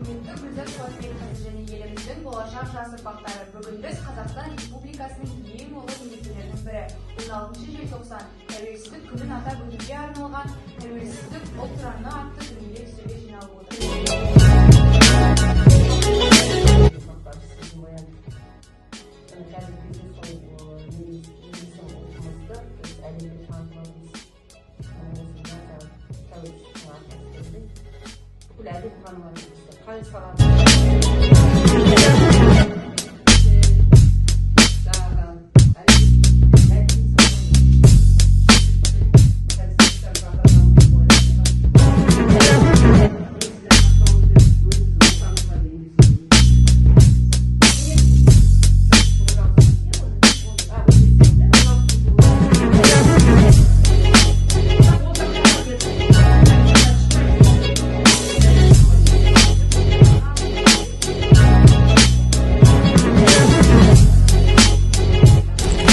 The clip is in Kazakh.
Құрметті Гүлзат Қуатбекқызы және еліміздің болашақ жас ұрпақтары, бүгін біз Қазақстан Республикасының ең ұлы мерекелерінің бірі, 16 желтоқсан, Тәуелсіздік күнін атап өтуге арналған «Тәуелсіздік – ұлт ұраны» атты дөңгелек үстелге жиналып отырмыз. Мақтанышсыз моя. Міне, қазіргі кезде сол немесе ұлтымызды біз әлемге танытып жатырмыз. Міне, осы тәуелсіздіктің арқасы деп, бүкіл әлем танып жатыр бізді қай салада.